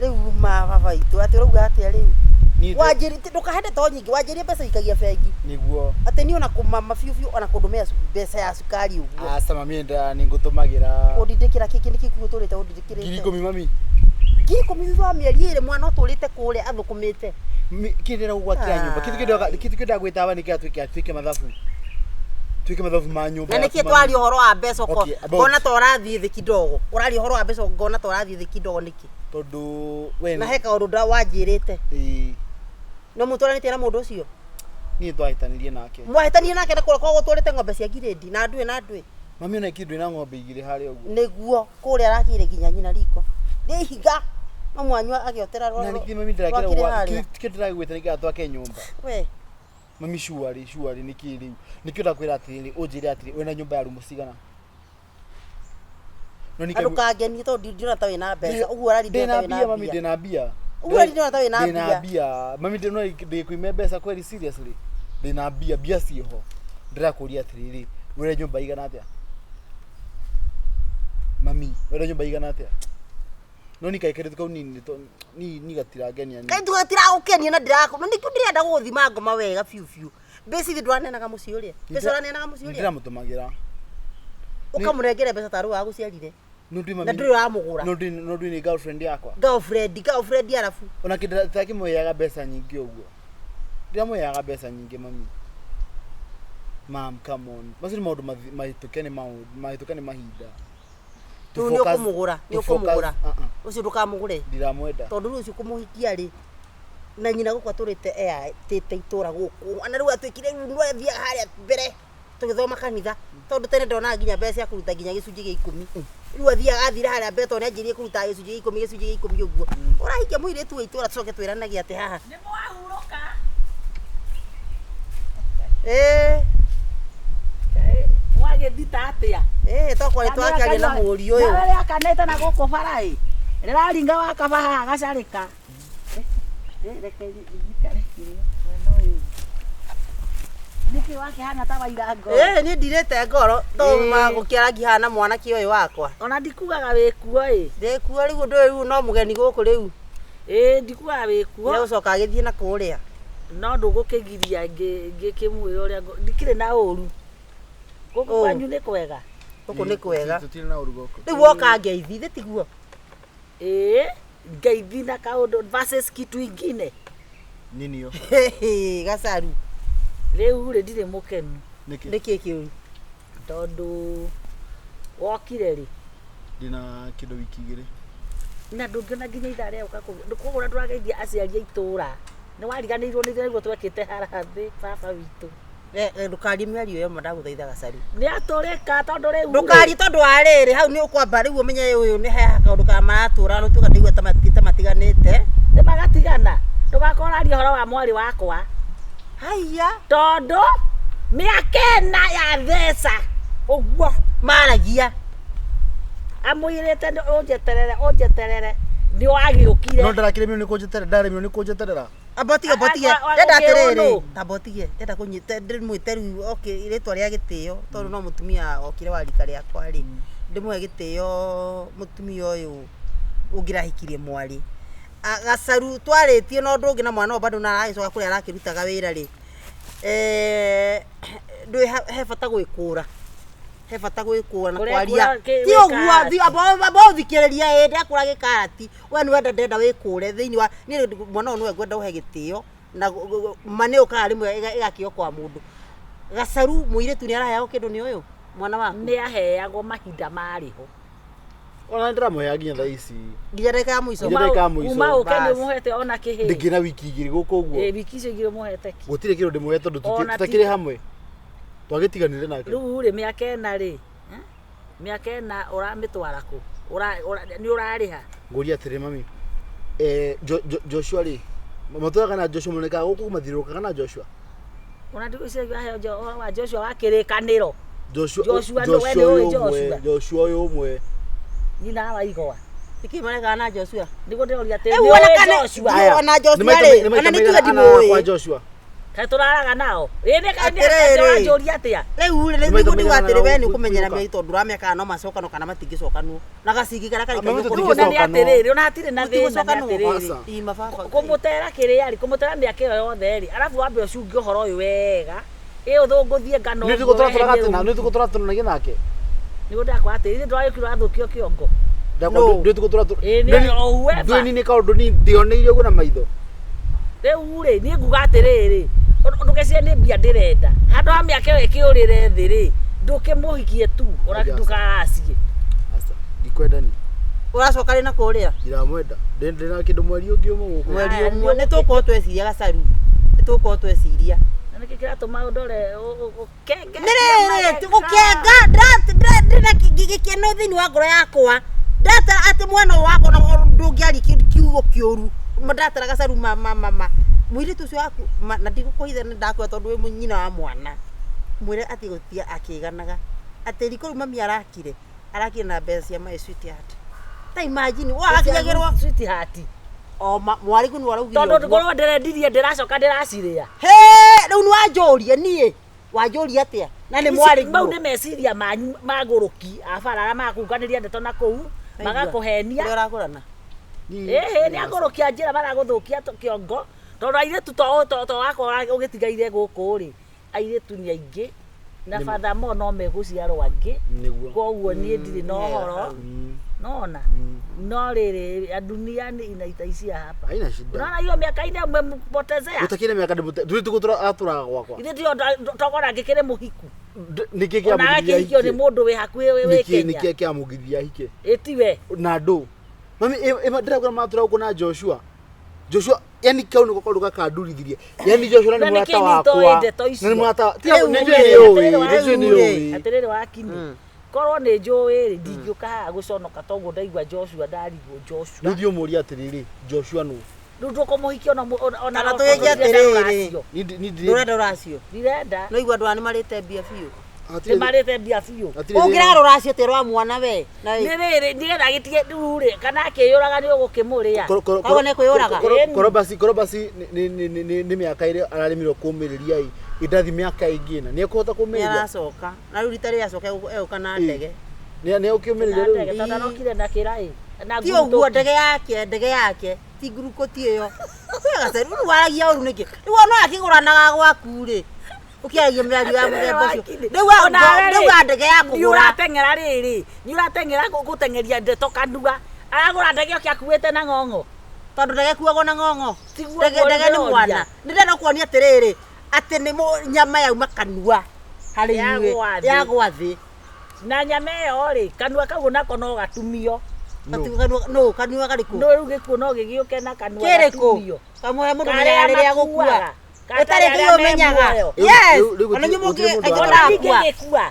Rĩu ma baba itũ atĩ ũrauga atĩa rĩu? Niĩ ndĩ- Wanjĩri ndũkahe ndeto nyingĩ, wanjĩrie mbeca ikagia bengi. Nĩguo. Atĩ niĩ ona kũmama biũ biũ ona kũndũmĩra mbeca ya cukari ũguo. Aca mami nda nĩngũtũmagĩra. Ũndindĩkĩra kĩngĩ nĩkĩ kĩu ũtũrĩte ũndindĩkĩrĩte? 10,000 mami. 10,000 thutha wa mĩeri ĩrĩ mwana ũtũrĩte kũrĩa athũkũmĩte. Kĩ ndĩrenda gũgwakĩra nyũmba. Kĩndũ kĩndũ kĩndũ kĩndũ gwĩtaba nĩkĩ twĩke twĩke mathabu. Twĩke mathabu ma nyũmba. Na yaku, nĩkĩ mami. twaria ũhoro wa mbeca ũko Okay, about- ngona ta ũrathiĩ thĩ kidogo. Ũraria ũhoro wa mbeca ngona ta ũrathiĩ thĩ kidogo nĩkĩ? Tondũ we Na he kaũndũ nda wanjĩrĩte. Ĩĩ. No mũtwaranĩtie na mũndũ ũcio? Niĩ twahĩtanirie nake. Mwahĩtanirie nake na kũrĩa kwa gũtwarĩte ng'ombe cia ngirĩndi na ndwĩ na ndwĩ. Mami ona kĩndũ ina ng'ombe igĩrĩ harĩa ũguo. Nĩguo kũrĩa arakĩire nginya nyina riko. Nĩ ihiga. No mwanyua agĩotera Na nĩkĩ mami ndĩrakĩra rwakĩrĩ gwa harĩa. kĩndũ ndĩragwĩta nĩkĩ twake nyũmba. We. Mami shuari shuari nĩkĩ rĩu? Nĩkĩo ndakwĩra atĩrĩrĩ ũnjĩre atĩrĩ wĩna nyũmba ya rumu cigana? No Na ndũkangenie tondũ ndĩrona ta wĩna mbeca. Ũguo ũraria ndĩrona ndĩna ta wĩna mbia mami mbia. ndĩna mbia. Ũguo ũraria ndĩrona ta wĩna Ndĩna mbia. mbia. Mami ndĩna ndĩkwime mbeca kweli seriously. Ndĩna mbia mbia ciĩho. Ndĩrakũria atĩrĩrĩ wĩna nyũmba igana atĩa? Mami wĩna nyũmba igana atĩa? No ni kaikĩrĩtu kau ni ni ni gatirangenia ni. Kaĩ tuga tiragũkenia na ndirakũ nĩkĩo ndĩrenda gũgũthima ngoma wega biũ biũ. Mbeca ithe ndũraneanaga mũciĩ ũrĩa. Mbeca ũraneanaga mũciĩ ũrĩa. Ndĩramũtũmagĩra. Ũkamũnengere mbeca tarĩ wagũciarire. No ndwĩ Na mami. ndũrĩ ũramũgũra. No ndwĩ no ndwĩ nĩ girlfriend yakwa. Girlfriend, girlfriend arabu. Ona kĩndũ ndakĩmũheaga mbeca nyingĩ ũguo. Ndiramũheaga mbeca nyingĩ mami. Mam, come on. Macio nĩ maũndũ mahĩtũke nĩ maũndũ mahĩtũke nĩ mahinda. To Rĩu nĩ focus- ũkũmũgũra, nĩ to focus- ũkũmũgũra. Uh-uh. Ũcio ndũkamũgũre. Ndiramwenda. Tondũ rĩu ũcio kũmũhikia rĩ na nyina gũkũ atũrĩte eyatĩte itũra gũkũ na rĩu atuĩkire rĩu nĩwe athiaga harĩa mbere tũgĩthoma kanitha tondũ tene ndonaga nginya mbeca cia kũruta nginya gĩcunjĩ gĩa ikũmi rĩu athiaga athire harĩa mbere tondũ nĩanjĩrĩirie kũruta gĩcunjĩ gĩa ikũmi gĩcunjĩ gĩa ikũmi ũguo ũrahikia mũirĩtu wa itũra tũcoke twĩranage atĩ haha Nĩ mwahurũka. ĩĩ Mwagĩthita atĩa? ĩĩ tokorwo nĩ twakĩaria na mũriũ ũyũ Nawe rĩakanĩte na gũkũ bara ĩ. Rĩraringa wakaba haha gacarĩka. Reke njikare kĩrĩa mwena ũyũ. Nĩkĩ wakĩhana ta waira ngoro? Ĩĩ niĩ ndirĩte ngoro tondũ Ĩĩ. magũkĩara ngihana mwanake ũyũ wakwa Ona ndikugaga wĩkuo ĩ. ndĩkuo rĩu ũndũ ũyũ rĩu no mũgeni gũkũ rĩu Ĩĩ ndikugaga wĩkuo. nĩegũcoka agĩthiĩ na kũrĩa No ndũgũkĩgiria ngĩkĩmwĩra ũrĩa ndikĩrĩ na ũru. Gũkũ Ũũ. kwanyu nĩ kwega. Gũkũ nĩ kwega. Tũtirĩ na ũru gũkũ. Rĩu woka ngeithi thĩ tiguo? Ĩĩ ngeithi na kaũndũ versus kitu ingine. Ninio. Gacaru. Rĩu rĩ ndirĩ mũkenu. Nĩkĩ? Nĩkĩ kĩũru? Tondũ wokire rĩ? Ndĩna kĩndũ wiki igĩrĩ. Na ndũngĩona nginya ithaa rĩa gũka kũgũra ndũrageithia aciari a itũra. Nĩ wariganĩirwo nĩ nĩguo twekĩte harambĩ baba witũ. Ndũkarie mĩario ĩyo ma ndagũthaitha Gacaru. Nĩ atũrĩka tondũ rĩu Ndũkarie tondũ wa rĩrĩ hau nĩ ũkwamba rĩu ũmenye ũyũ nĩ he kaũndũ ka maratũra rĩu tuga ndaigua ta matiganĩte. Nĩ magatigana. Ndũgakorwo ũraria ũhoro wa mwarĩ wakwa. Haiya. Tondũ mĩaka ĩna ya theca ũguo maragia. Amwĩrĩte ũnjeterere ũnjeterere nĩ wagĩũkire. No ndarakĩremirwo nĩ kũnjeterera ndaremirwo nĩ kũnjeterera. Amba ũtige amba ũtige ndenda atĩrĩrĩ tamba ũtige ndenda kũnyita ndĩmwĩte rĩu okay rĩtwa rĩa gĩtĩo tondũ no mũtumia okire wa rika rĩakwa rĩ ndĩmũhe gĩtĩo mũtumia ũyũ ũngĩrahikirie mwarĩ. Gacaru twarĩtie na ũndũ ũngĩ na mwana ũyũ bado na aragĩcoka kũrĩa arakĩrutaga wĩra rĩ ndũĩ he bata gwĩkũra he bata gwĩkũra na kwaria ti ũguo amba ũthikĩrĩria ĩ ndekũra gĩkarati we nĩ wenda ndenda wĩkũre thĩinĩ wa niĩ mwana ũyũ nĩwe ngwenda ũhe gĩtĩo na ma nĩ ũkaga rĩmwe ĩgakĩo kwa mũndũ. Gacaru mũirĩtu nĩ araheagwo kĩndũ nĩ ũyũ mwana waku? Nĩ aheagwo mahinda marĩ ho. Ona ndĩramũheaga nginya thaa ici. Nginya ndagĩka ya mũico. Nginya ndagĩka ya mũico. Kuma ũke nĩ ũmũhete ona kĩhĩ. Ndingĩ wiki igĩrĩ gũkũ ũguo. Ĩ wiki icio igĩrĩ ũmũhete kĩ? Gũtirĩ kĩndũ ndĩmũhete tondũ tũtakĩrĩ hamwe. Twagĩtiganire nake. Rĩu rĩ mĩaka ĩna rĩ, mĩaka ĩna ũramĩtwara kũ? Nĩ ũrarĩha? Ngũria atĩrĩ mami. Joshua rĩ, matũraga na Joshua monekaga gũkũ mathiũrũrũkaga na Joshua. Ona ndigwĩciria aheo ũhoro wa Joshua wa kĩrĩkanĩro. Joshua Joshua nĩ we nĩ ũĩ Joshua. Joshua ũyũ ũmwe. Nyina wa igwa. Nĩkĩ marekaga na Joshua? Nĩguo ndĩroria atĩ nĩ ũĩ Joshua. Ona Joshua rĩ, ona nĩ tuge ndimũĩ. Kwa Joshua. Kaĩ tũraraga nao ĩ nĩ kaĩ Atĩrĩrĩ. ũranjũria atĩa Rĩu rĩ Nĩ nĩguo maitho ndiuga maigana atĩrĩ we nĩ na ũkũmenyera kũiyũka. mĩeri tondũ ũramenya kana no macokanwo kana matingĩcokanwo na gacingi karĩa karĩ Mami, kaiyũ tũtingĩcokanwo. Rĩu ona nĩ atĩrĩrĩ ona hatirĩ na thĩna nĩ Mũtigũcokanwo. atĩrĩrĩ Aca. Ii, mababa. Kũmũtera kĩrĩa rĩ kũmũtera mĩaka ĩyo yothe rĩ arabu wambe ũcunge ũhoro ũyũ wega ĩ ũthũngũthie ngano Nĩ ũguo tũkũ tũratũraga weherie tena, rũu. nĩ tũkũ tũratũranagia nake. Nĩguo ndakwa atĩrĩ ithe ndwagĩkirwo athũkio kĩongo. Ndakwa No. ndĩ tũkũ tũratũra. Ĩ, nĩ o whoever. Ndweni nĩ kaũndũ ni ndioneire ũguo na maitho. Rĩu rĩ niĩ nguga atĩrĩrĩ ndũgecirie nĩ mbia ndĩrenda handũ ha mĩaka ĩyo ĩkĩũrĩre thĩ rĩ ndũkĩmũhikie tu ona Aja. ndũkaracie. Aca, ndikwenda ni. Ũracoka rĩ na kũrĩa? Ndiramwenda. Ndĩ ndĩna kĩndũ mweri ũngĩ ũmwe gũkũ. Mweri Aya, ũmwe nĩ nĩ tũgũkorwo tweciria gacaru. Nĩ tũgũkorwo tweciria. Na nĩkĩ kĩratũma ũndore ũkenge? Nĩ rĩrĩ gũkenga ndĩna gĩkeno thĩinĩ wa ngoro yakwa ndatara atĩ mwana ũyũ wakwa ona ndũngĩaria kiugo kĩũru ndatara gacaru ma ma ma ma mũirĩtu ũcio waku na ndigũkũhitha nĩ ndakwĩra tondũ wĩ nyina wa mwana mwĩre atĩ gũtia akĩganaga atĩ riko rĩu mami arakire arakire na mbeca cia my sweetheart ta imagine wagakinyagĩrwo Sweetheart. o mwarĩ nĩ waraugire Tondũ ũguo. ngorwo ndĩrendirie ndĩracoka ndĩracirĩa. He, rĩu nĩ wanjũria niĩ wanjũria atĩa na nĩ mwarĩ Mau nĩ meciria manyu magũrũki a bara arĩa makunganĩria ndeto na kũu magakũhenia. ũrĩa ũragũrana Ĩhĩ nĩ agũrũki a njĩra maragũthũkia kĩongo tondũ airĩtu to wakwa ũgĩtigaire gũkũ rĩ airĩtu nĩ aingĩ na batha mo no megũciarwo angĩ Nĩguo. koguo niĩ ndirĩ na ũhoro Mm. nona no rĩrĩ dunia nĩ inaitaishia hapa. Haina shida. Unaona hiyo miaka ine umempotezea. Gũtakĩrĩ mĩaka ndĩmũte. Ndũrĩ tũkũ tũratũraga gwakwa. Ithe ndio togora ngĩkĩrĩ mũhiku. Nĩkĩ Ona kĩamũgiria akĩhikio nĩ hike? mũndũ wĩ hakuhĩ wĩ Nĩkĩ Kenya. nĩkĩ kĩamũgiria hike? Ĩtiwe. Na ndũ. Mami ndĩrakwĩra matũra gũkũ na Joshua. Joshua yani kau nĩko kaũndũ gakandurithirie. Yani Joshua nĩ Na nĩkĩ mũrata nĩ itoĩ wakwa. ndeto icio? Na nĩ mũrata. Tiga Rĩu nĩ rĩ, njũĩ nĩũĩ, Atĩrĩrĩ nĩ njũĩ rĩu rĩ. nĩũĩ. Atĩrĩrĩ wakini. Korwo nĩ njũĩ rĩ ndingĩũka haha gũconoka toguo ndaigua Joshua ndarigwo Joshua. Rĩu thiĩ ũmũrie atĩrĩrĩ, Joshua nũ? Rĩu ndũkũmũhikia ona ona Kana tũgĩke atĩrĩrĩ. Niĩ ndĩ ndũrenda rũracio Ndirenda. no igua andũ aya nĩ marĩte mbia biũ Nĩ marĩte mbia biũ. hatirĩ ũngĩraga rũracio atĩ rwa mwana we na Nĩ rĩrĩ nĩgetha gĩtige rĩu rĩ kana akĩyũraga nĩ ũgũkĩmũrĩa. Koguo nĩ kwĩyũraga? Korobasi korobasi nĩ mĩaka ĩrĩa araremirwo kũmĩrĩria ĩ indathi mĩaka ĩngĩ ĩna nĩ ekũhota nĩ kũmĩrĩria aracoka na rĩu rita rĩrĩa acoka egũka na Ĩ. ndege nĩ Na ekũmĩrĩria ndege rĩu tondũ arokire na kĩraĩ. Na ti ũguo nguruto. ndege yake ndege yake ti ngurukũti ĩyo gacaru rĩu waragia ũru nĩkĩ rĩu ona akĩgũranaga gwaku rĩ ũkĩaragia mĩario ya mũthemba ũcio rĩu rĩu wa ndege ya nĩ kũgũra ũrateng'era rĩrĩ nĩ ũrateng'era gũteng'eria ndeto kanua aragũra ndege oke akuĩte na ng'ong'o tondũ ndege kuagwo na ng'ong'o Tiguo ndege ndege nĩ ndĩroria. mwana nĩ ndĩrenda kuonia atĩrĩrĩ atĩ nĩ nyama yauma kanua harĩ inyuĩ Yagwa thĩ. yagwa thĩ na nyama ĩyo rĩ kanua kau nako no gatumio Nũ kanua karĩkũ no rĩu gĩkuũ no gĩgĩũke na kanua kĩrĩkũ gatumio kamwe mũndũ Karĩa menyaga rĩrĩa gũkua makuaga. ĩtarĩ Karĩa kĩo me ũmenyaga muoyo. yes Rĩu- rĩu ona gũtirĩ- nyũmũ gũtirĩ mũndũ kaingĩ ona arakua. tũrakua ndingĩgĩkua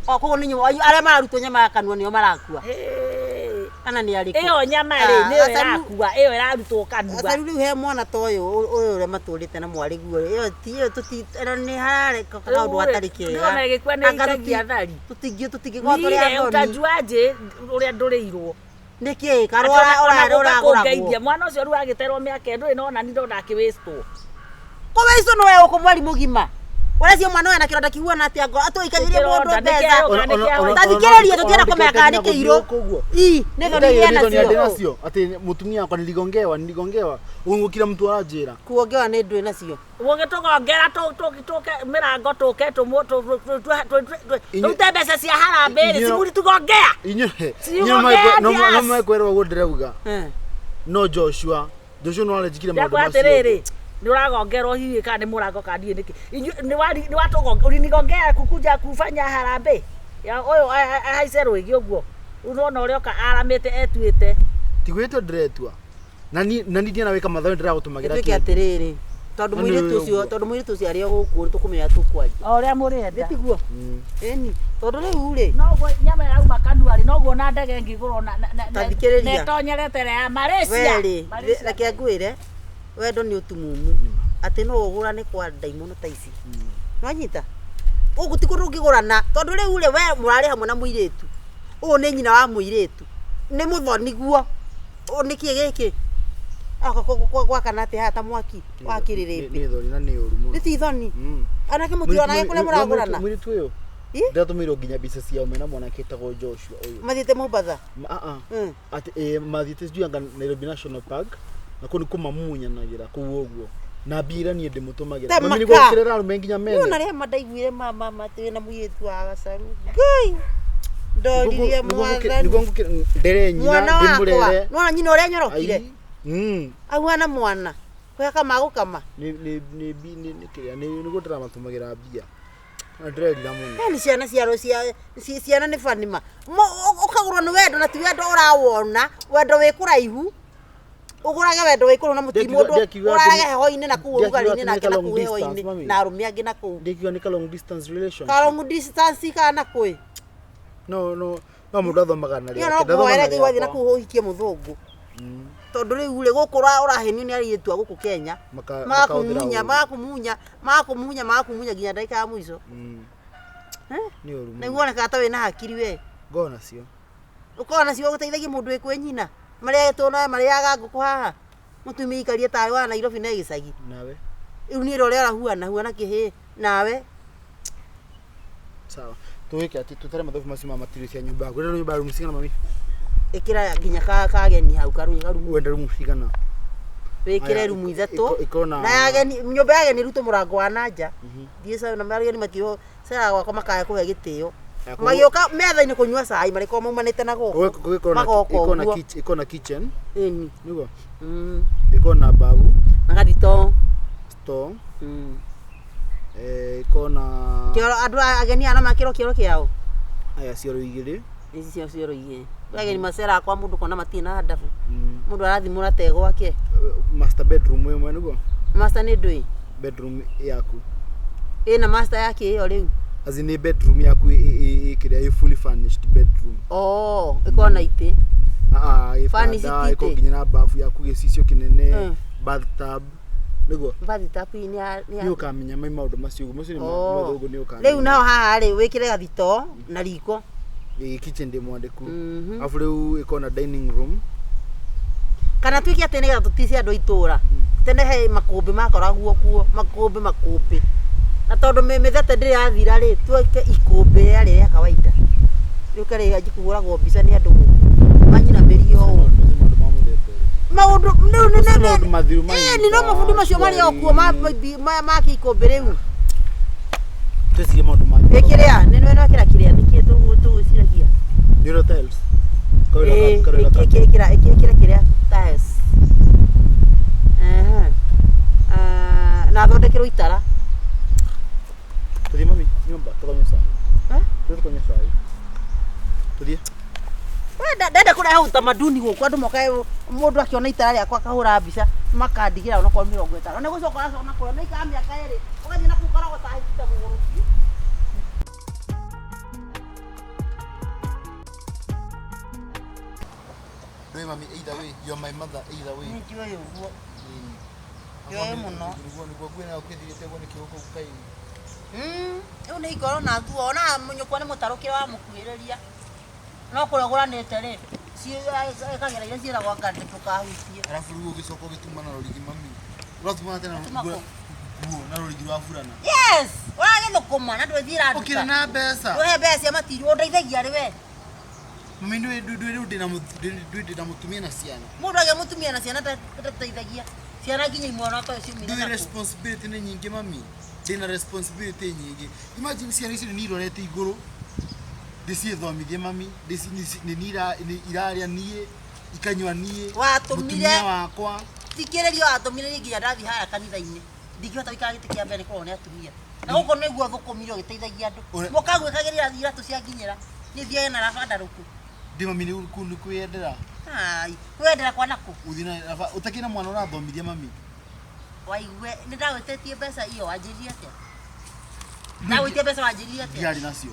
o koguo nĩ nyũmũ arĩa mararutwo nyama ya kanua nĩo marakua kana nĩ arĩkũ ĩyo nyama rĩ Ah, nĩyo gacaru- ĩrakua ĩyo ĩrarutwo kanua gacaru rĩu he mwana ta ũyũ ũyũ ũrĩa matũrĩte na mwarĩguo rĩ ĩyo ti ĩyo tũti ĩno nĩ hararĩ kaũndũ gatarĩ kega Ndĩrona ĩgĩkua nĩ Anga ĩikagia thari. tũtingĩ tũtingĩkorwo tũrĩ Niĩ athoni utajuaje ũrĩa ndũrĩirwo nĩkĩ Atĩ karwara ona gũka ũragũragwo kũngeithia mwana ũcio rĩu agĩterwo mĩaka ĩno ndũrĩ nona ni ndona akĩwĩstwo kũwĩicwo nĩwe ũkũ mweri mũgima ũrecio mwana ũyũ na kĩronda kĩhuana atĩa ngoro atũikagĩrie mũndũ Kĩronda, nĩ mbeca kĩao kana nĩ kĩa Ta thikĩrĩria tũtienda kũmenya kana nĩ kĩirũ. Ii, nĩ thoni Ndĩ iria nacio. nacio atĩ mũtumia wakwa niligongewa niligongewa ũguo kila mtu aranjĩra Kuongewa nĩ ndwĩ nacio. Ũgĩtũgongera tũke mĩrango tũke tũrute mbeca cia harambĩ rĩ Inyuĩ- cimuri tugongea inyuĩ Ciugongea no ndias. mekwĩrwo ũguo ndĩrauga Eh. no Joshua Joshua no aranjĩkire maũndũ Ndakwa macio atĩrĩrĩ nĩ ũragongerwo hihi kana nĩ mũrango kana ndiũĩ nĩkĩ Inyuĩ- nĩ wari- nĩ watũgonge ulinigongea kukuja kufanya harambĩ ya ũyũ ahaice rwĩgĩ ũguo rĩu nĩwona ũrĩa oka aramĩte etuĩte tigwĩtwo ndĩretua na ni na ni ndiana wĩka mathabu ndĩragũtũmagĩra Ĩtuĩke atĩrĩrĩ tondũ Na mũirĩtu nĩ ũcio ũguo. tondũ mũirĩtu ũcio arĩ o gũkũ tũkũmenya tũkwanjia. o ũrĩa mũrenda Nĩ tiguo? Ĩni tondũ rĩu rĩ noguo nyama ĩrauma kanua rĩ noguo na ndege ĩngĩgũrwo Ta thikĩrĩria. na ĩtonyerete ya Malaysia we rĩ Malaysia. reke ngwĩre wendo nĩ ũtumumu atĩ no ũgũrane kwa ndaimono ta ici nwanyita gũkũ ti kũndũ ũngĩgũrana tondũ rĩu rĩ we mũrarĩ hamwe na mũirĩtu ũyũ nĩ nyina wa mũirĩtu nĩ mũthoni guo ũũ nĩ kĩ gĩkĩ Agoka gwakana atĩa haha ta mwaki wa kĩrĩrĩmbĩ. Nĩ thoni na nĩ ũru mũno. Nĩ ti thoni. Mm. Anake mũtionage kũrĩa mũragũrana. Mũirĩtu ũyũ Ĩ? ndĩratũmĩirwo nginya mbica ciao mena mwanake etagwo Joshua ũyũ. Mathiĩte Mombatha. Ah ah. Mm. Atĩ ĩ mathiĩte sijui anga Nairobi National Park na kũu nĩ kũmamunyanagĩra kũu ũguo. Na mbia iria niĩ ndĩmũtũmagĩra. Te Mami nĩ maka. gwokĩrĩra arũme nginya mene. Nĩ ona rĩa ndaiguire mama atĩ wĩna mũirĩtu wa gacaru. Ngai. Ndoririe mwathani. Nĩguo ngũkĩra ndere nyina Mwana wakwa. ndĩmũrere. Nĩwona nyina ũrĩa nyorokire. Ai. Mm. Ahuana mwana. Kwĩhaka magũkama. Nĩ nĩ nĩ bi- nĩ nĩ kĩrĩa nĩ nĩguo ndĩramatũmagĩra mbia. Na ndĩrerira mũno. Yani ciana ciaro cia ciana nĩ banima. Ũkagũrwo nĩ wendo na ti wendo ũrawona, wendo wĩ kũraihu. Ũgũrage wendo wĩ kũraihu na mũti Ndiakiuga- mũndũ ndiakiuga atĩ ũrarage nĩ- heho-inĩ na kũu ndiakiuga ũrugarĩ-inĩ atĩ nĩ nake ka na long kũu distance, heho-inĩ mami. na arũme angĩ na kũu. Ndikiuga nĩ ka long distance relationship. Ka long distance kana kwĩ. No no no mũndũ athomaga na Niĩ rĩake. no Ndathomaga ngũhoere na Ngai wathiĩ na rĩakwa. kũu ũhikie mũthũngũ. Tondũ rĩu rĩ gũkũ ũrahenio nĩ airĩtu a gũkũ Kenya. Makahũthĩra Magakũmunya, ũũru. magakũmunya, magakũmunya, magakũmunya nginya ndagĩka ya mũico. Mm. Eh? Nĩ ũru Na mũno. wonekaga ta wĩna hakiri we. Ngoragwo nacio. Ũkoragwo nacio ũteithagia mũndũ wĩ kwĩ nyina. Marĩa nawe marĩaga ngũkũ haha. Mũtumia ikarie tarĩ wa Nairobi na gĩcagi. Nawe. Rĩu niĩ ũrĩa ũrahuana huana kĩhĩ nawe. Sawa. Tũgĩke atĩ tũtare mathabu macio ma material cia nyũmba yaku. Ũrenda nyũmba ya rumu cigana mami? Ĩkĩra nginya kageni hau karumu. Wenda rumu cigana? Wĩkĩre Aya, rumu ithatũ. ĩkorwo na Na ya ageni nyũmba ya ageni rutwo mũrango wa na nja. Thiĩ na ageni matiho cera gwakwa makae kũhe gĩtĩo. Ya, Magĩũka metha-inĩ kũnyua cai marĩkorwo maumanĩte na gũkũ. Gũgĩkorwo na Magoka ĩkorwo na ũguo. kitchen, ĩkorwo na kitchen, Ĩni. nĩguo? Mm. Ĩkorwo na babu, Na gathito. store, Mm. ĩkorwo na Kĩoro andũ ageni aya no makĩrwo kĩoro kĩao. aya cioro igĩrĩ. Ici cio cioro igĩrĩ. Ageni maceraga kwa mũndũ kona matirĩ na ndabu. Mm. Mũndũ arathimũra te gwake. Master bedroom ĩmwe nĩguo? Master nĩ ndũĩ. Bedroom yaku. Ĩna master yake ĩyo rĩu. As in nĩ bedroom yaku ĩ kĩrĩa ĩ fully furnished bedroom. Oh, ĩkorwo na itĩ. Ah, Furnished gĩtanda, itĩ. ĩkorwo nginya na bafu yaku gĩcicio kĩnene, Mm. bathtub, nĩguo? Bathtub nĩ ya nĩ ya Nĩ ũkamenya mai maũndũ macio ũguo. Macio nĩ Oh. mathũngũ nĩ ũkamenya. Rĩu naho haha rĩ wĩkĩre gathito na riko. Ĩ kitchen ndĩ mwandĩku. Mhm. Alafu rĩu ĩkorwo na dining room. Kana tuĩke atĩ nĩgetha tũtice andũ a itũra. Tene he makũmbĩ makoragwo kuo, makũmbĩ makũmbĩ. Na tondũ mĩthete ndĩrĩ yathira rĩ, tuĩke ikũmbĩ rĩarĩ rĩa kawaida. Rĩũke rĩanjie kũhũragwo mbica nĩ andũ gũkũ. Manyinamĩrie ũũ. Macio maũndũ ma mũthemba ũrĩkũ? Maũndũ rĩu nĩ Macio maũndũ mathiru Ĩni no mabundi macio marĩ o kuo ma kĩikũmbĩ rĩu. Twĩcirie maũndũ ma Ĩ kĩrĩa, nĩ nĩ wekĩra kĩrĩa nĩkĩ tũgwĩciragia. Nĩ ũrĩa tiles. Ĩ, Karwĩra ĩkĩra ĩkĩra kĩrĩa tiles. Ehe. Ah, na thondekerwo itara. Tũthiĩ mami nyũmba tũkanyue cai. Eh? Tũthiĩ tũkanyue cai. Tũthiĩ. We ndenda kũrehe utamaduni gũkũ andũ mokae mũndũ akĩona itara rĩakwa akahũra mbica makandigĩra onakorwo 50. Nĩ gũcoka ũracoka na kũrĩa nĩ mĩaka ĩrĩ ũgathiĩ na kũu ũkarogota hiti ta mũgũrũki. Ndũĩ mami either way, you're my mother either way. Nĩ njũĩ ũguo. Njũĩ mũno. Nĩguo nĩguo ngwĩra kwĩthirĩte ũguo nĩkĩo gũkũ kai. Rĩu nĩ ingorwo na thuo ona nyũkwa nĩ mũtarũkĩre wamũkuhĩrĩria. No kũrĩa ũgũranĩte rĩ, ĩkagera iria ciĩragwo anga ndũkahutie. Alafu rĩu ũgĩcoka ũgĩtuma na rũrigi mami. Ũratuma tena Ũratuma nguo kũ? nguo na rũrigi rwa burana. Yes, ũragĩthũkũma na ndwĩthiĩra nduka. Ũkĩrĩ na mbeca. Ndũhe mbeca cia matirio ũndeithagia rĩ we. Mami ndũĩ ndũĩ rĩu ndĩna ndĩna mũtumia na ciana. Mũndũ agĩa mũtumia na ciana ndateithagia. Ciana nginya imwe ona toĩ ciumire Ndũĩ nakũ. responsibility nĩ nyingĩ mami. Ndĩna responsibility nyingĩ. Imagine ciana icio nĩ irorete igũrũ. Ndĩcithomithie mami. Nĩ nĩ irarĩa niĩ ikanyua niĩ. Watũmire- Mũtumia wakwa. Thikĩrĩria watũmire niĩ nginya ndathiĩ harĩa kanitha-inĩ. Ndingĩhota gũikara gĩtĩ kĩa mbere nĩkũrorwo nĩ atumia. Na gũkũ nĩguo thũkũmire ũgĩteithagia andũ. Ũrĩa- Mũkagwĩkagĩrĩra iratũ cia nginyĩra. Niĩ thiage na raba ndarũku. Ndĩ mami nĩ kũu nĩ kwĩyendera. Ai, kwĩyendera kwa nakũ? Ũthiĩ na raba ũtakĩrĩ na mwana ũrathomithia mami. Waigue nĩ ndagwĩtĩtie mbeca iyo wanjĩrire atĩa? Ndagwĩtie mbeca wanjĩrire atĩa? Ndiarĩ nacio.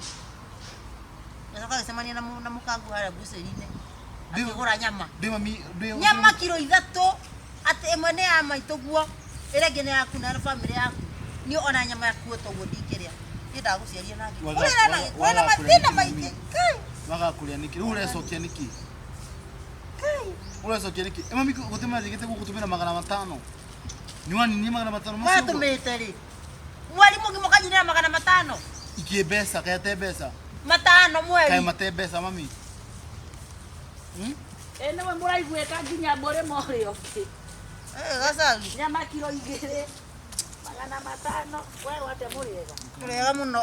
Ngacoka gĩcemania na mũkangu harĩa mbucĩri-inĩ. Ndĩ- Akĩgũra nyama. Ndĩ mami ndĩ Nyama kiro ithatũ atĩ ĩmwe nĩ ya maitũ guo ĩrĩa ĩngĩ nĩ yaku na bamĩrĩ yaku. Niĩ ona nyama yaku toguo ndingĩrĩa. Niĩ ndagũciaria na ngĩ. Waga- Kũrĩ na waga- kũrĩ na waga kũrĩa mathĩna nĩkĩ maingĩ. mami? Kai, Waga kũrĩa nĩkĩ? Rĩu ũrecokia nĩkĩ? kai. Ũracokia nĩkĩ? Ĩ mami gũtũmĩra ndigĩte gũgũtũmĩra 500. Nĩ waninie 500 macio ũguo? Watũmĩte rĩ mweri mũgima ũkanyinĩra 500. Ikĩ mbeca, kaĩ ate mbeca? Matano Kaĩ mweri. mate mbeca mami? Ĩ nĩwe mũraiguĩka nginya mũrĩmo ũrĩa ũngĩ. Eh, gacagi. Nyama kiro 2 500. We wate mũrĩega. Tũrĩega mũno.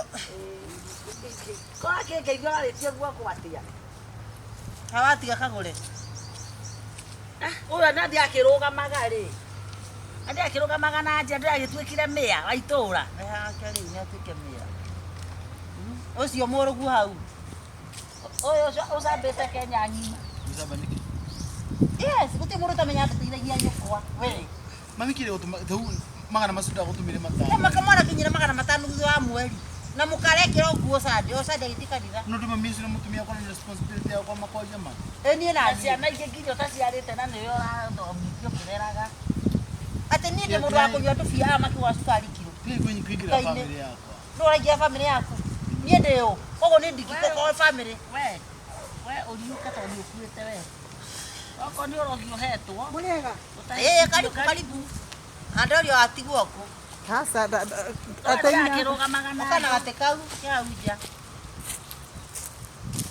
Kora kĩngeithio ararĩtie guoko atĩa? Hawatiga kagũre. Ũyũ nathi akĩrũgamaga rĩ. Nathi akĩrũgamaga na nja ndĩra agĩtuĩkire mĩa wa itũũra. Hake rĩu nĩ atuĩke mĩa. Ũcio mũrũgu hau. Ũyũ ũcio ũcambĩte Kenya ng'ima. Mũcamba nĩkĩ? Yes, gũtirĩ mũndũ ũtamenya ndũteithagia nyũkwa. We. Mami kĩrĩ gũtũma rĩu magana macio ndagũtũmĩre 500. Kama kinyira 500 thutha wa mweri. Na mũkarekĩra nguo Sunday, o Sunday agĩthiĩ kanitha. No ndĩ mami ũcio na mũtumia wakwa na responsibility yakwa makwaria ma. Ĩ niĩ na Na niĩ. ciana ingĩ nginya ũtaciarĩte na nĩwe ũrathomithio ũkĩreraga. Atĩ niĩ ndĩ mũndũ wa kũnyua tũbia aya makĩgũra cukari kiro. Tiga kũingĩra Ngai nĩ- bamĩrĩ yakwa. Nũ ũraingĩra bamĩrĩ yaku? Niĩ ndĩ ũ? Koguo niĩ ndingĩkorwo bamĩrĩ. We ũriũke tondũ nĩ ũkuĩte we. Okorwo nĩ ũrogi ũhetwo. Mũrĩega? Ĩĩ karibu karibu. Andorio atigwo kũ? Aca, Ũyũ akĩrũgamaga na Ũka na gatĩ kau ke hau nja.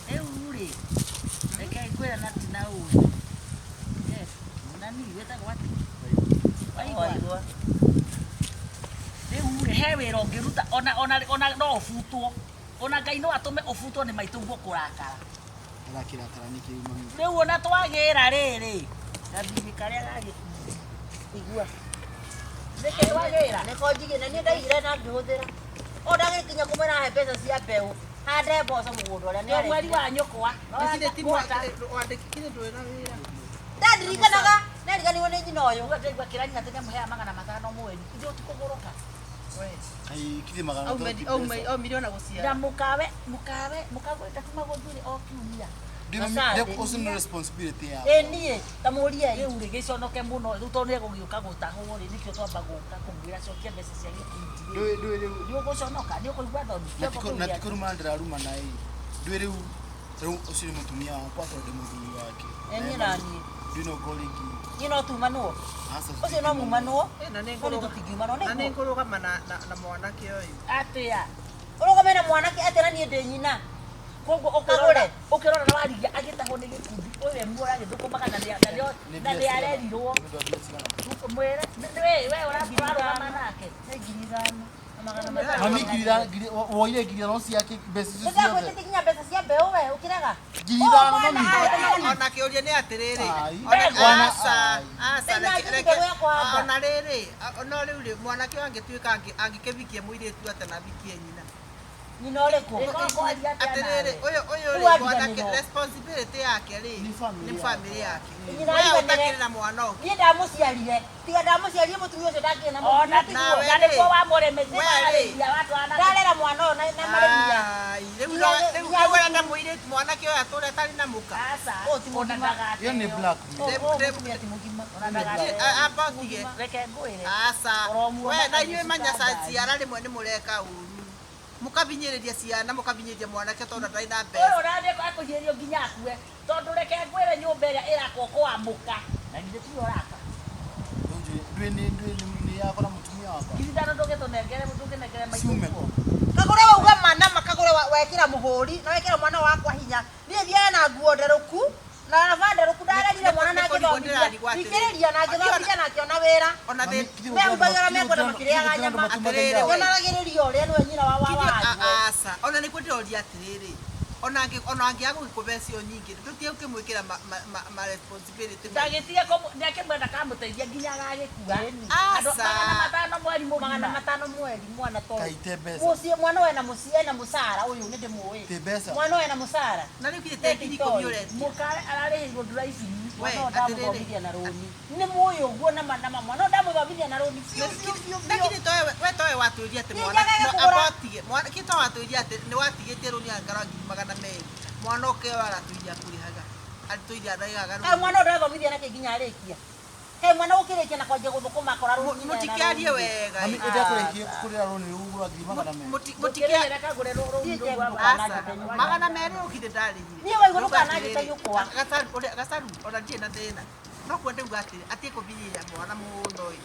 Rĩu rĩ, reke ngwĩre na ti na ũru. Yes, nani wĩtagwo atĩa? Waigua? Waigua. Rĩu rĩ, he wĩra ũngĩruta ona no ũbutwo. Ona Ngai no atũme ũbutwo nĩ maitũguo kũrakara. Arakĩrakara nĩkĩ rĩu mami? Rĩu ona twagĩra rĩrĩ, gathirĩ karĩa ga gĩkundi. Igua. Nĩkĩ twagĩra? Nĩko njigĩ na niĩ ndaigire na ngĩhũthĩra. O ndagĩkinya kũmwĩra ahe mbeca cia mbeũ. Hande mboco mũgũnda ũrĩa Nĩ mweri wa nyũkwa. Wandĩkire ndũrĩ na wĩra. Ndandirikanaga, nariganĩirwo nĩ nyina ũyũ. Ũguo ndaigua kĩranyina atĩ nĩamũheaga 500 mweri. Ithuĩ tũkũgũrũka. Kaĩ kithĩ 500 ti mbeca? Aumire ona Na gũciara. mũkawe, mũkawe, mũkagwĩta kuma gũthire o kiumia. Ndĩ mami, Asante. ũcio nĩ responsibility yakwa. Ĩ niĩ ta mũrie Rĩu rĩ gĩconoke mũno rĩu tondũ nĩegũgĩũka gũtahwo rĩ nĩkĩo twamba gũka kũmwĩra cokia mbeca cia gĩkundi rĩ. Ndũĩ ndũĩ rĩu Nĩ ũgũconoka, nĩ ũkũigua thoni. na ti kũruma ndĩrarumana ĩ. Ndũĩ rĩu rĩu ũcio nĩ mũtumia wakwa tondũ ndĩ mũthuri wake. Ĩ niĩ na niĩ. Ndũĩ no ngorwo rĩngĩ. Niĩ no tumanwo. Aca, Ũcio no mumanwo. Na nĩ No nĩ tũtingiumanwo na nĩ nĩguo. ngũrũgama na mwanake ũyũ. Atĩa? Ũrũgame na mwanake atĩa na niĩ ndĩ nyina. Koguo Kagũre. ũkĩrora na warigia agĩtahwo nĩ gĩkundi ũyũ muora agĩthũkũmaga na nĩ arerirwo. Nĩ ũndũ wa mbia cigana? Mwĩre we ũrarũgama nake. Nĩ 5,000 na 500. Mami woire 5,000 ciake mbeca icio ciothe. Nĩndagwĩtĩtie nginya mbeca cia mbeũ we ũkĩrega. 5,000 mami. Ona kĩũria nĩ atĩrĩrĩ. Ai. Ona aca, aca, Thĩna reke- ngiri reke- mbegũ ya kũhanda. ona rĩrĩ, no rĩu rĩ, mwanake ũyũ angĩtuĩka angĩkĩvikia mũirĩtu atĩa na avikie nyina. Nyina ũrĩkũ? Atĩrĩrĩ, ũyũ ũyũ Rĩu rĩ, wariganĩrwo. mwanake responsibility yake rĩ, Nĩ family nĩ family yake. Nyina We ariganĩre. ũtakĩrĩ na mwana ũngĩ. Niĩ ndamũciarire. Tiga ndamũciarire mũtumia ũcio ndakĩrĩ na Ona mũtumia Nawe na rĩ. nĩguo wamũrĩmĩte We rĩ. warĩria watwana. Ndarera mwana ũyũ na marĩmia. Ai, rĩu Nginya- no- rĩu nginya rĩu ũrenda mũirĩtu mwanake ũyũ atũre atarĩ na mũka. Aca. Ũyũ ti Ona mũgima. ndagateo. Ĩyo nĩ blackmail. Ũyũ mũtumia ti mũgima. Ona ndagateo. Amba ũtige. Reke ngwĩre. Aca. Ũromuona We na inyuĩ manya agĩcukanga ciara rĩmwe nĩ mũreka ũru. Mũkabinyĩrĩria ciana, mũkabinyĩrĩria mwanake tondũ ndarĩ na Ũyũ mbeca. ũrathiĩ akũhiĩrio nginya akue tondũ reke ngwĩre nyũmba ĩrĩa ĩrakwo kwamũka na githĩ tiwe ũraka Ndũĩ nĩ ndũĩ nĩ yakwa na mũtumia wakwa. 5,000 ndũgĩtũnengere ndũkĩnengere Ciume maitũguo kũ? Kagũre wauga mana makagũre wekĩra mũhũri na wekĩra mwana wakwa hinya. Niĩ thiaga na nguo nderũku na raba nderũku ndarerire mwana na Nĩ kũrigwo ngĩthomithia. ndĩrarigwo atĩrĩrĩ. Thikĩrĩria na ngĩthomithia na ngĩona wĩra. Ona Mami, thĩ kithĩ Mehumbagira gũtirĩ mekwenda andũ- makĩrĩaga kithĩ gũtirĩ andũ nyama. Atĩrĩrĩ, matumanagia we. Yonanagĩrĩria ũrĩa nĩwe nyina wa wa Kinya- wa. aca ona nĩkuo ndĩroria atĩrĩrĩ ona angĩaga gũgĩkũbe cio nyingĩ tũtige gũkĩmwĩkĩra ma responsibility ndagĩtige nĩakĩmwenda kamũteithia nginya agagĩkua andũ Aca. 500 mweri Magana mũgima matano mweri mwana to. Kaite mbeca. Mũciĩ mwana wena mũciĩ ena mũcara ũyũ nĩ ndĩmũĩ. Ti mbeca. Mwana wena mũcara. Na rĩu kinya te 10,000 ũretia. mũkawe ararĩhĩirwo nduraibini We, Mwana ũyũ atĩrĩrĩ. ndamũthomithia na rũni. Nĩ mũĩ ũguo na ma mwana ũyũ ndamũthomithia na rũni. Biũ biũ biũ Na biũ. kinya towe we towe watwĩria atĩ Niĩ mwana njagage no, kũgũra. amba ũtige. Mwana kinya towe watwĩria atĩ nĩ watigĩtie rũni angara 200,000. Mwana ũke aratwĩria akũrĩhaga. Atwĩria arĩhaga Kaĩ mwana ũyũ ndathomithia nakĩ nginya arĩkia. Kaĩ mwana ũkĩrĩkia na kwanjia gũthũkũma akora rũni nyina ena Mũtikĩarie rũni. wega. Mami, ĩndakũrĩkie kũrĩra rũni rũu rwa ngiri 200. Mũtikĩa Kagũre rũrũ. Niĩ njengũka. Aca, 200 ũkire ndarĩhire. Niĩ waigua ndũkananjĩte nyũkwa. Gacaru ona ndirĩ na thĩna. No kuo ndauga atĩrĩ, atige kũbinyĩrĩra mwana mũno ĩ.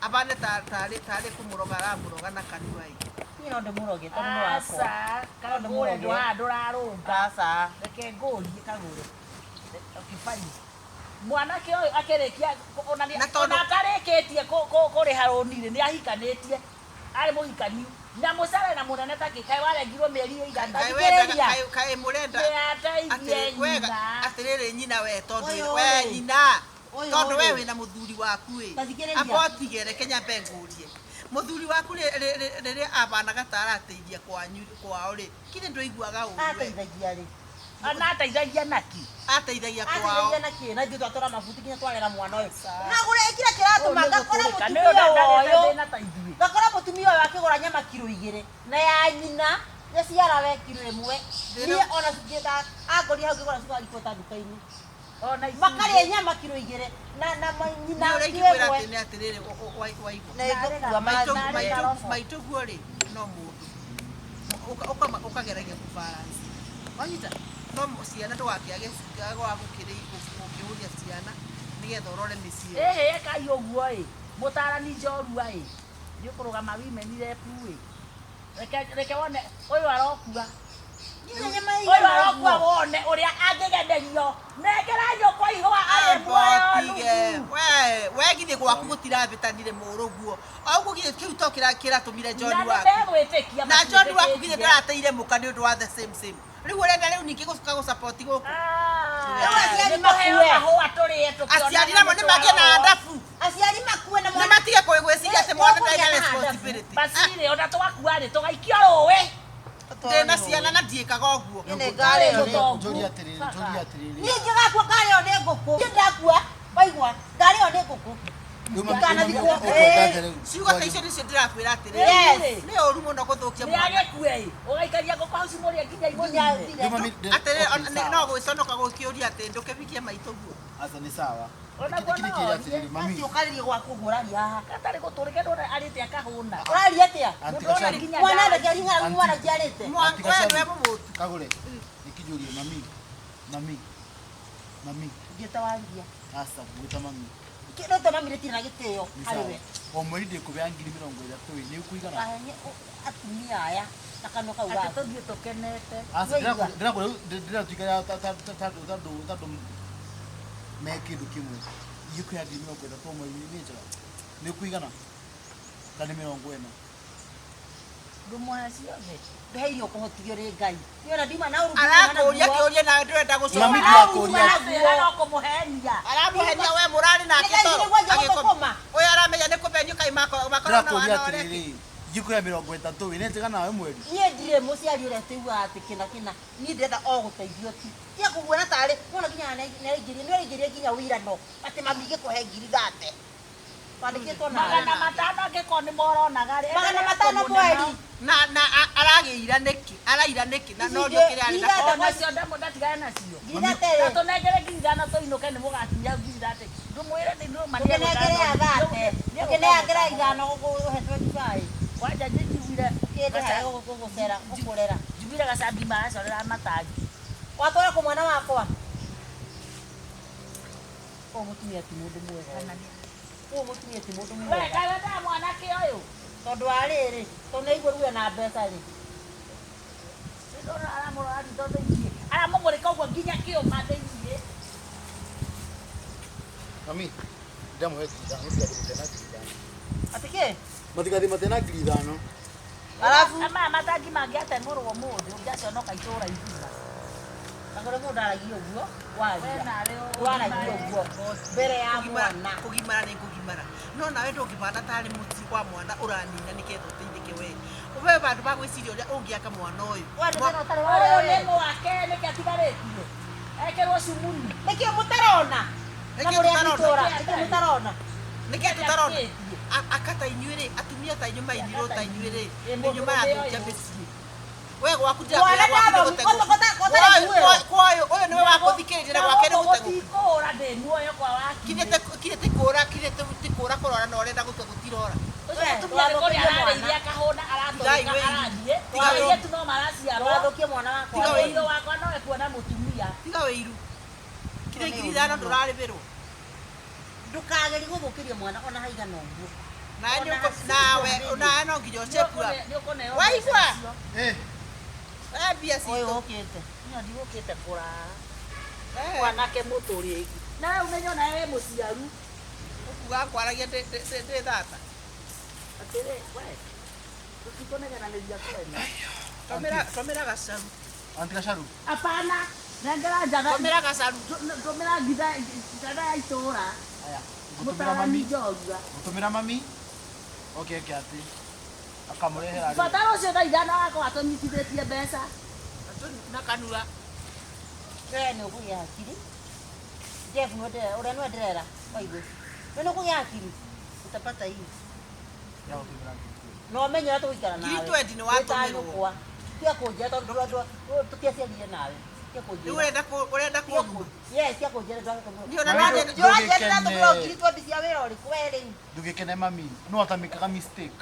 Abane tarĩ kũmũroga aramũroga na kanua ĩ. Niĩ no ndĩmũroge tondũ nĩ wakwa. Aca, kagũre ndũhaha ndũrarũnga. Aca. Reke ngũrie kagũre. Kĩbani. Mwanake ũyũ akĩrĩkia ona Na tondũ- ona atarĩkĩtie kũrĩha rũni rĩ, nĩ ahikanĩtie. Arĩ mũhikaniu. Na mũcara na mũnene take kaĩ warengirwo mĩeri ĩigana. Kaĩ wendaga kaĩ mũrenda Nĩ ateithie atĩ wega nyina. atĩrĩrĩ nyina we tondũ Ũyũ we rĩ. nyina Ũyũ tondũ we rĩ. wĩna mũthuri waku ĩ. Ta thikĩrĩria. Amba ũtige reke nyambe ngũrie. Mũthuri waku rĩrĩa abanaga ta arateithia kwanyu kwao rĩ, kithĩ ndũiguaga ũru we? Ateithagia rĩ. Ona ateithagia naki. Ateithagia kwao. Ateithagia na kĩ? Na ithuĩ twatũra mabuti nginya twarera mwana ũyũ. Na gũrĩa kĩrĩa kĩratũma ngakora mũtumia ũyũ. Thĩna ta ithuĩ. Ngakora mũtumia ũyũ akĩgũra nyama kiro 2 na ya nyina nyaciarawe kiro 1. Niĩ ona ngĩta angorire hau ngĩgũra cukari kweta nduka-inĩ. Ona ithuĩ. Makarĩa nyama kiro 2 na nyina Nĩ ũrĩa kiro ingĩkwĩra 1. atĩ nĩ atĩrĩrĩ waigua. Na ĩngũkua Maitũ maĩ. maitũ maitũguo rĩ no mũndũ ũkageragia kũbalance. Wanyita no ciana ndũgakĩage gwa gũkĩhũria ciana nĩgetha ũrore mĩciĩ. Ĩhĩ ĩkai ũguo ĩ. Mũtarani njorua ĩ. Nĩ ũkũrũgama women rep ĩ. Reke wone ũyũ arokua. Nginya nyama Ũyũ ĩigana arokua ũguo. wone ũrĩa angĩgemerio. Nengera nyũkwa ihũa arĩ muoyo Ambotige nuthu. we githĩ gwaku gũtirabĩtanire mũrũguo. O ũguo githĩ kĩu to kĩratũmire John Na nĩ waku. megwĩtĩkia Na John waku githĩ matiĩtĩkĩtie. ndarateire mũka nĩ ũndũ wa the same same. Rĩu ũrenda rĩu ningĩ gũcoka gũsupport gũkũ. Rĩu aciari Nĩ kũheo makue. mahũa tũrĩe tũkĩonaga Aciari namo nĩ magĩe na nĩtwarorwo. andabu. Aciari makue na Nĩ mwana. matige gwĩciria atĩ mwana ndarĩ na Tũkũgĩa na responsibility. Basi rĩ ona twakua rĩ tũgaikio rũĩ. Ndĩna ciana na ndiĩkaga ũguo. Niĩ nĩ ngarĩo nĩ Mũtongu. Njũrie atĩrĩrĩ, njũrie atĩrĩrĩ. Niĩ ingĩgakua ngarĩo nĩ ngũkũ. Niĩ ndakua waigua ngarĩo nĩ ngũkũ. Rĩu mami, Ndikanathikwo. ũkwenda atĩa rĩu? Ciugo ta icio nĩcio ndĩrakwĩra atĩrĩrĩ. Yes. Nĩ ũru mũno gũthũkia Nĩ mwana. agĩkue ĩ. Ũgaikaria ngũkũ hau cimũrĩe nginya Nginya imũnine. thire. Rĩu mami, Atĩrĩrĩ okay, no sawa. gwĩconoka gũkĩũria atĩ ndũkĩbikie maitũguo. Aca nĩ sawa. Ona Kĩndũ kuona kĩrĩa orie. atĩrĩrĩ, mami. Ati ũkarĩrie gwaku ũguo ũraria haha. Gatarĩ gũtũrĩke ndona arĩte akahũna. Ũraria atĩa? Aunty Mũndũ ona Gacaru. nginya Mwana ndawa. ndakĩaria ng'aragu mwana njiarĩte. Mwa- Aunty we Gacaru. nĩwe mũmũtu. Kagũre. Nĩkĩnjũrie mami. Mami. Mami. Ngĩta waria. Aca ngwĩta mami. Kĩndũ ta mami rĩtirĩ na gĩtĩo Nĩ harĩ sawa. we. O mweri ndĩkũbea ngiri 30 ĩ, nĩ ũkũigana? Ahenye atumia aya na kanua kau Atĩ gaku. tũthiĩ tũkenete. Aca Waigua? ndĩrakũrĩa ndĩratuĩka tondũ me kĩndũ kĩmwe. Ingĩkũhe ngiri 30 o mweri nĩ njega. Nĩ ũkũigana? Kana nĩ 40? Ngũmũhe ciothe. Ndũheirwo kũhotithio nĩ Ngai. Niĩ ona ndiuma na ũru. Arakũria kĩũria nawe ndũrenda Mami, gũcoka. ndĩrakũria. Aratwĩra no kũmũhenia. Aramũhenia we mũrarĩ nake Nĩ toro. ngai nĩguo Agĩkoma. gũthũkũma. Ũyũ aramenya nĩ kũbenio kaĩ makorwo na Ndĩrakũria wana ũrĩa atĩrĩrĩ, ingĩkũhe 30 ĩ, nĩ njega nawe mweri? Niĩ ndirĩ mũciari ũrĩa tũiguaga atĩ kĩna kĩna. Niĩ ndĩrenda o gũteithio tu. Tiga kũguona tarĩ wona nginya nĩaraingĩria nĩaraingĩria nginya wĩirano atĩ mami ingĩkũhe ngiri thate. Twandĩkĩtwo nawe. 500 angĩkorwo nĩ moronaga rĩ. 500 mweri. Na aragĩira nĩkĩ? Araira nĩkĩ? Na Ici no ingĩ- ũrĩa kĩrĩa arĩ na ngiri Ona cio ndatigane nacio. Ngiri thate Na rĩ. tũnengere 5,000 tũinũke nĩ mũgakinya 30,000. Ndũmwĩre nĩ ndũma nĩ Ũkĩnengere ya thate. Ũkĩnengere 5 ũhe 25. Kwanja njiguire Kĩndĩ harĩa gũgũcera gũkũrera. njiguire gacambi maracorera matangi. Watwara kũ mwana wakwa? Ũyũ mũtumia ti mũndũ mwega. Ũyũ mũtumia ti mũndũ We mwega. kaĩ wendaga mwanake ũyũ? Tondũ wa rĩrĩ, tondũ nĩaigua ruo na mbeca rĩ. Ndona aramũrora ritho thĩiniĩ. Aramũmũrĩka ũguo nginya kĩũma thĩiniĩ. Mami, ndĩramũhe ngiri 5, mũtigathiĩ mũtena ngiri 5. Atĩ kĩ? Matigathiĩ matena ngiri 5. Arabu Maya matangi mangĩateng'ũrwo ũmũthĩ ũngĩaconoka itũũra igima. na kũrĩ mũndũ aragia ũguo We waria. nawe Waragia ũguo mbere ya Kũgimara mwana. kũgimara nĩ kũgimara no nawe ndũngĩbana tarĩ mũciĩ kwa mwana ũranina nĩgetha ũteithĩke we we vandũ va gwĩciria ũrĩa ũngĩaka mwana ũyũ Wa ndũmĩra ũtarĩ wa Ũyũ we. nĩ mwake nĩkĩ atigarĩtie? Ekĩrwo cumuni. Nĩkĩ mũtarona? Na Nĩkĩ mũrĩ a tũtarona? itũũra, nĩkĩ mũtarona? Nĩkĩ tũtarona? Atigarĩtie. Aka ta inyuĩ rĩ atumia ta inyuĩ mainirwo ta inyuĩ rĩ Ĩ, nĩ mũndũ inyuĩ marathũkia ũyũ. mĩciĩ. We gwaku Mwana ndirakwĩra gwaku nĩ ndathomi- gũtegũku. kota- kota- Kwa ũyũ ũyũ nĩwe wa gũthikĩrĩria na gwake nĩ gũtegũku. Gũtikũra ndĩ muoyo kwa wakiri. Kirĩte ti kũra kirĩte ti kũra kũrora na ũrenda gũtua gũtirora. Ũcio mũtumia nĩ kũrĩa ararĩithia akahũna aratũrĩka Tigai wĩiru. arathiĩ. Tiga wĩiru. Airĩtu no maraciarwo. Wathũkie mwana wakwa. Tiga wĩiru. Mũirũ wakwa no ekuona mũtumia. Tiga wĩiru. Kirĩ 5,000 ndũrarĩbĩrwo. Ndũkagerie gũthũkĩria mwana ona haigana ũguo. Nawe nĩ Ona ũkũ- nawe nawe no nginya ũchepu up. Nĩ ũkũneo Waigua? Eh, We mbia Ũyũ citũ. ũkĩte. Niĩ ndigũkĩte kũraha. Eh, Mwanake mũtũrĩ. Nawe ũmenye onawe wĩ mũciaru. Ũkuga kwaragia ndĩ thata. Atĩrĩ, we. Tũtikũnegenanĩria kwene. Tũmĩra tũmĩra gacaru. Auntie Gacaru. Hapana. Nengera njatha. Tũmĩra gacaru. Tũmĩra ngitha njatha ya itũra. Aya, ngũtũmĩra Mũtarani mami. njorua. Ngũtũmĩra mami. Oke eke atĩ. Akamũrehera rĩ. Bata rũciũ thaa ithano agakorwo atũnyitithĩtie mbeca. Na kanua. We nĩ ũkũgĩa hakiri. Jeff nĩwe ndĩrera, ũrĩa nĩwe ndĩrera. Waigue. We nĩ ũkũgĩa hakiri. Utapata hii. Ya gũtũmĩra ngiri. Na ũmenye ũrĩa tũgũikara nawe. 20,000 nĩ watũmĩrwo. Wĩ ta nyũkwa. Tiga kũnjĩra tondũ tũtiaciarire nawe. Tiga Rĩu kũnjĩra. ũrenda ũrenda kũndua. Yes, tiga kũnjĩra ndwage Niĩ ona Mami, no ndũ- Ndũranjĩra ndũgĩkene. ndatũmĩrwo 20,000 cia wĩra ũrĩkũ we rĩu. Ndũgĩkene mami. No atamĩkaga mistake.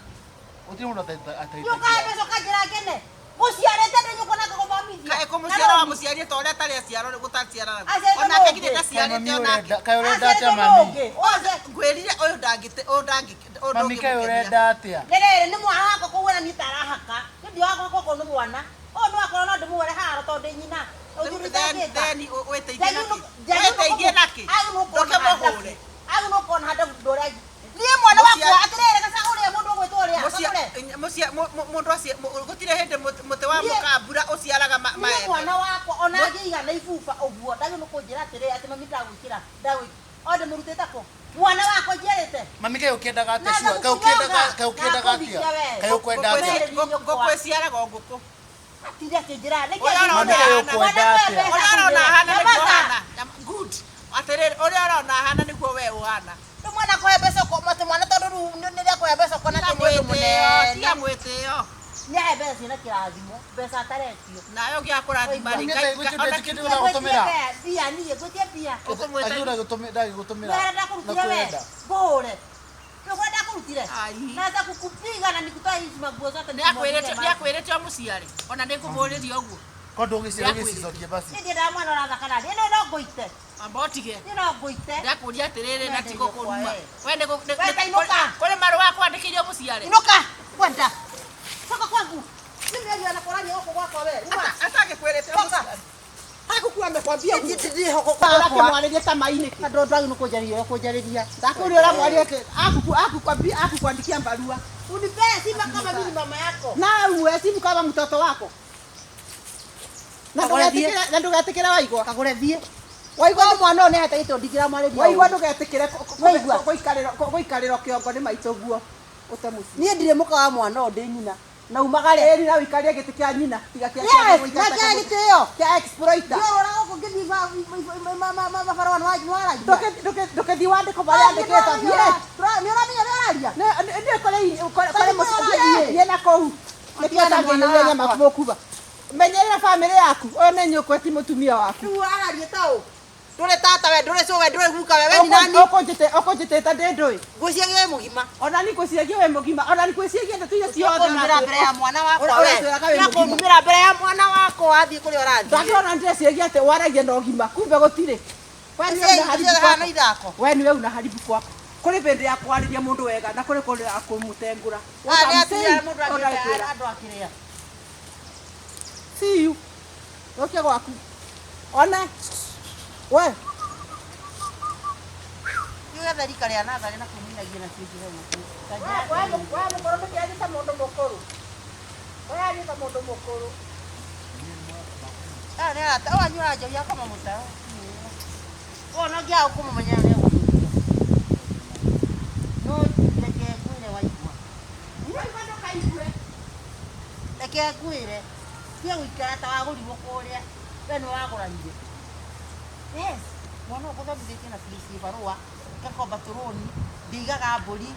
Gũtirĩ mũndũ Nĩ ũkahe mbeca ũkanjĩra ngene. Gũciarĩte ndĩ nyũkwa na ngagũthomithia. Kaĩ kũmũciara wa mũciarire ta ũrĩa atarĩ aciarwo nĩ gũtaciaranaga. Aciarĩtwo Onake nũ githĩ ũngĩ? ndaciarĩte onake. Kaĩ ũrenda atĩa Aciarĩtwo nũ mami? ũngĩ? Oce. Ngwĩrire ũyũ ndangĩte ũyũ ndangĩ ũyũ Mami kaĩ ndũngĩmũkenia. ũrenda atĩa? Rĩrĩ nĩ mwana wakwa koguo na niĩ tarahaka. Nĩ ndi wakwa koguo nĩ mwana. Ũyũ nĩ wakwa no ndĩmuoere haro tondũ ndĩ nyina. Rĩu Ũthuri then ndangĩka. then wĩteithie nakĩ? Wĩteithie nakĩ? Ndũkĩmũhũre. Agä handa ndå niä mwana wakwa Mũcia- atä rä rä gaca å rä a må ndå å gwä two å rä Mũcia- mũcia- mũndũ acia gũtirĩ hĩndĩ mũtĩ wa Niĩ- mũkambura ũciaraga niä maembe. mwana wakwa ona angä igana ibuba å guo ndagä nä kå njä ra atä rä atä mami ndagwä kä ra ndagwä o ndä må rutä te kå mwana wakwa njiarä te Mami kaĩ ũkĩendaga atĩa Na sure? Kaĩ ũkĩendaga kaĩ ũkĩendaga atĩa? ngakũhikia we. Kaĩ ũkwenda atĩa? Ngũkũ ĩciaraga o ngũkũ. atinde akä njä ra Ũrĩa ũrona Mami kaĩ ũkwenda atĩa? Ũrĩa ũrona ahana nĩguo ũhana. Good. Atĩrĩrĩ, ũrĩa ũrona ahana nĩguo we ũhana. rä mwana kåhe mbeca atä mwana tondå rä u nä rä akåhe mbeca ũkona Tiga atä nä å ndå mwĩtĩo, tiga mũnene mwĩtĩo. nä ahe mbeca ciĩna kĩrathimo mbeca ataretio Nawe ũngĩaga kũrathima rĩ, Mami Ngai- kaĩ gwĩtĩkĩtie ona- kĩndũ ũragũtũmĩra? mbia niä ngwätie mbia Ũkũmwĩta- Agĩ ndagĩgũtũmĩra. Wera ndakũrutire we Na kwenda. ngũhũre nĩũkwenda ndakũrutire Ai. naweza kukupiga na nikutoa hizi maguo zote Nĩakwĩrĩte ũmũciare ona nĩngũmũrĩria ũguo Ko ndũgĩcicokie basi. niĩ ndiendaga mwana ũrathaka naniĩ no no ngũite amba ũtige niĩ no ngũite ndakũria atĩrĩrĩ na tigo kũruma We. we nĩ We, ta inũka. kũrĩ marũa kwandĩkĩire ũmũciare inũka kwenda coka kwangu nĩ mĩario na kũraria gũkũ gwakwa we uma atangĩkwĩrĩte Coka. Hakukuwa amekwambia Niĩ ndĩho ũrakĩmwarĩria ta mai nĩkĩ andũ ndwagi nĩ kũnjarĩria kũnjarĩria ndakũria ũramwaria atĩ akukuandikia barua unipee simba kama mimi ni mama yako na uwe simu kama mtoto wako na Kagũre thiĩ. ndũgetĩkĩre na ndũgetĩkĩre waigua kagũre thiĩ waigua waigua mwana ũyũ nĩ ahĩtahĩtwo ndingĩramwarĩria waigua ũru. ndũgetĩkĩre Waigua. gũikarĩrwo kĩongo nĩ maitũ guo ũte mũciĩ niĩ ndirĩ mũka wa mwana ũyũ ndĩ nyina na umagare ĩri na ũikarie gĩtĩ kĩa nyina tiga kĩa Yes, na kĩa gĩtĩo. kĩa exploiter Ndiorora gũkũ ngĩthiĩ mabarũa nĩwaragia ndũkĩthiĩ wandĩko marĩa andĩkĩtwo thiĩ nĩ ũramenya ũrĩa ũraria nĩ kũrĩ Tondũ mũciĩ thiĩ na kũu nĩkĩo Ũtigana mwana tangĩiyũria nyama wakwa. mũkuba menyerera bamĩrĩ yaku ũyũ nĩ nyũkwa ti mũtumia waku rĩu araria ta ũ ndũrĩ tata we ndũrĩ cũwe ndũrĩ guka we we ni nani ũkũnjĩtĩte ndĩ ndũĩ ngwĩciria wĩ mũgima ona ni ngwĩciragia wĩ mũgima ona ni ngwĩciragia ndeto iria ciothe kũnumĩra mbere ya mwana wakwa Ũra- we ũratwĩraga wĩ Tiga mũgima. kũnumĩra mbere ya mwana wakwa athiĩ kũrĩa ũrathiĩ ndakĩrona ndĩreciragia atĩ waragia na ũgima kumbe gũtirĩ We nĩwe Icio una haribu ciothe hana kwako. ithako we nĩwe una haribu kwako kũrĩ bĩndĩ ya kwarĩria mũndũ wega na kũrĩ kũrĩ ya kũmũtengũra What Ah, nĩ I'm atumia saying, mũndũ no ndagĩkwĩra. andũ akĩrĩa See you. Ũke gwaku. One. We. Nĩ rika rĩa natharĩ na kũminagia na kĩnjĩra gũkũ We mũkũrũ ndũkĩarie ta mũndũ mũkũrũ. We arie ta mũndũ mũkũrũ. Aya nĩ arata ũyũ anyuaga njohi akoma mũtaro ũyũ no ngĩaga kũmũmenya nĩ egũthũkia no reke ngwĩre waigua Waigua ndũkaigue. reke ngwĩre tiga gũikara ta wagũrirwo kũrĩa we nĩ wagũranire yes mwana ũyũ ngũthomithĩtie na bici barũa ngakomba tũrũni ndiigaga mbũri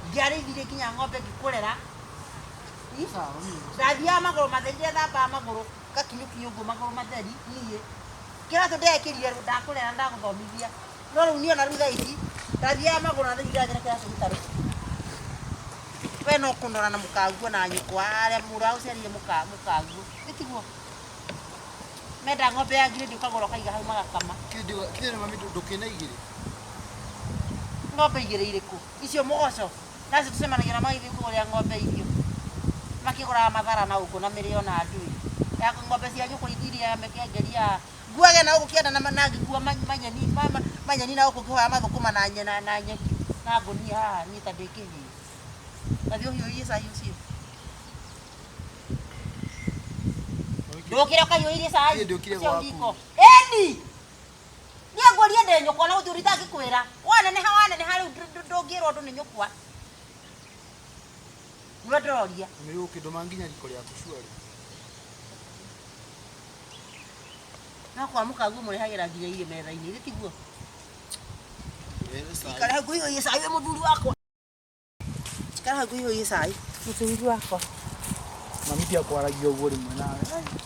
ndiarĩithirie nginya ng'ombe ngĩkũrera matheri. Sawa, mami. Ndathiaga magũrũ matheri, ndethambaga magũrũ ngakinyũkinya ũguo magũrũ matheri. Niĩ kĩratũ ndekĩrire ndakũrera, ndagũthomithia, no rĩu niĩ ona rĩu thaa ici ndathiaga magũrũ na thaa ici ndĩrathiĩ na kĩratũ gĩtarũ. We no kũnora na mũkaguo na nyũkwa arĩa mũrũ agũciarire mũkaguo ĩtiguo menda ng'ombe ya ngirĩndi ũkagũra ũkaiga hau magakama. Kĩndĩ mami, ndũkĩna igĩrĩ. Ng'ombe igĩrĩ irĩkũ icio mũgoco nacio tũcemanagia na magĩthiĩ kũgũrĩra ng'ombe irio makĩgũraga mathara na ũkũ na mĩrĩo na ndũĩ ya ng'ombe cia nyũkwa iria mĩkengeria nguage na gũkũ kĩanda na ngĩkua manyeni manyeni na gũkũ ngĩhoya mathũkũma na na nyeki na ngũnia haha niĩ ta ndĩ kĩhĩĩ nathiĩ ũhiũhie cai ũcio ndũkĩre ũkahiũhĩrie cai. Niĩ ndũkire ũcio gwaku. riko ĩni niĩ ngũrie ndĩ nyũkwa na gũtirĩ itangĩkwĩra waneneha waneneha rĩu ndũngĩrwo ũndũ nĩ nyũkwa nĩwe ndĩroria. Mami, rĩu ũkĩndũma nginya riko rĩaku cuarĩ. No kwa mũkaguo mũrehagĩra nginya irio metha-inĩ ithĩ tiguo? Ikara hau ngũihũrie cai we mũthuri wakwa, ikara hau ngũihũrie cai mũthuri wakwa. Mami, tiga kwaragia ũguo rĩmwe nawe.